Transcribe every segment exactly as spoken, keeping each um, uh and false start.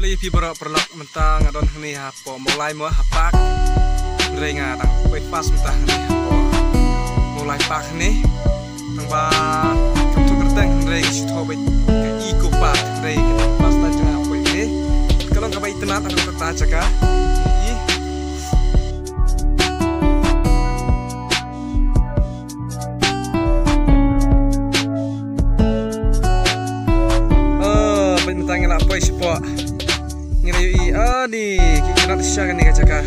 Khublei phi baroh paralok, mynta nga don hangne hapoh Mawlai mo, ha park. Hynrei nga dang poi fast mynta hangne hapoh Mawlai Park hangne. Tang ba kam tu kyrteng hynrei nga shu thoh beit ka Eco Park hynrei ka dang fast ta jong nga poi hangne. Ka long kaba itynnad ha kata ka jaka. Ï. Ah, bad mynta ngi la poi shapoh. Ngi la ïohi, ah, ni, ki kynat sha kane ka jaka.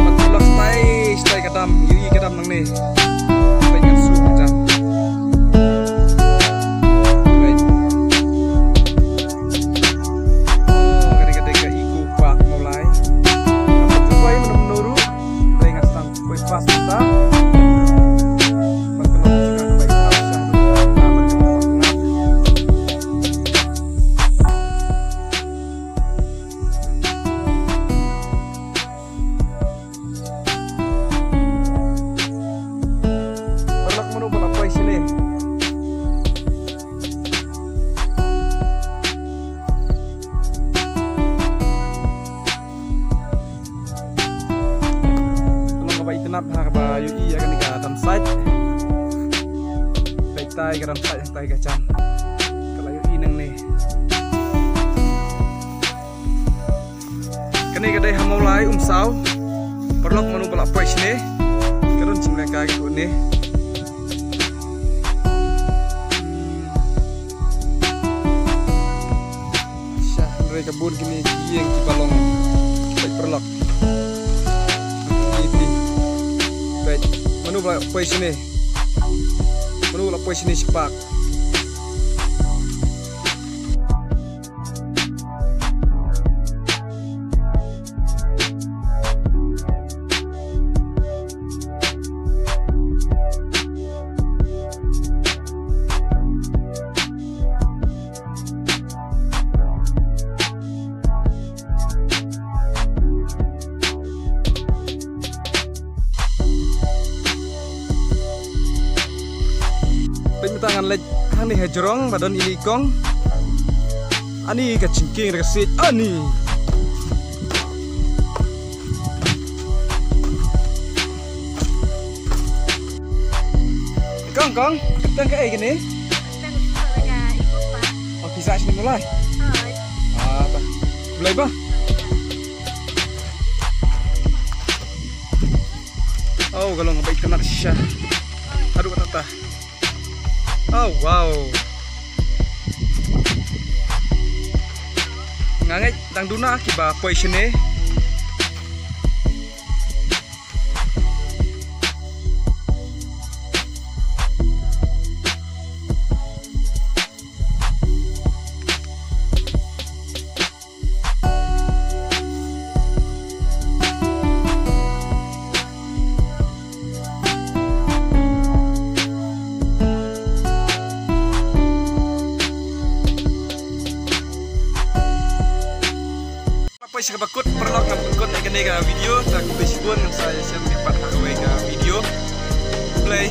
Bad paralok, stai, stai ka dam, ïohi ka dam nangne. Bad ngan zoom ka jaka. Right. Oh, kane ka dei ka Eco Park Mawlai. Nga pat tu bai mynno mynno ruh. Dei nga sdang poi fast mynta. Bad ka long ka jaka kaba itynnad sha ka dei ka jaka kaba itynnad. Paralok, mano ba la poi shane? Ka long kaba itynnad ha kaba ïohi ïa kane ka dam site. Peit tai ka dam site, tai ka jam. Ka la ïohi nangne. Kane ka dei ha Mawlai Umsaw. Paralok, mano ba la poi shane? Ka don jingmut ka kane. Sha, hynrei ka bun kine ki ïing kiba long. Peit paralok. Peit. Mano ba la poi shane? Mano ba la poi shane sha park? Peit mynta ngan leit hangne ha jrong ba don ine i kong. Ani ka jingkieng da ka siej ani. Kong, kong, kyrteng kaei kane? Kyrteng ka Eco Park. Oh, phi sah shane Mawlai? Hooid. Ah, ba. Blei ba? Oh, ka long ba itynnad shisha. Haduh katta katta. Oh, wow. Nga ngeit dang duna kiba poi shane. Poi sha kaba kut, paralok, ngam pynkut ïa kane ka video, ta khublei shibun, ngam sa ïashem biang pat ha kawei ka video. Khublei.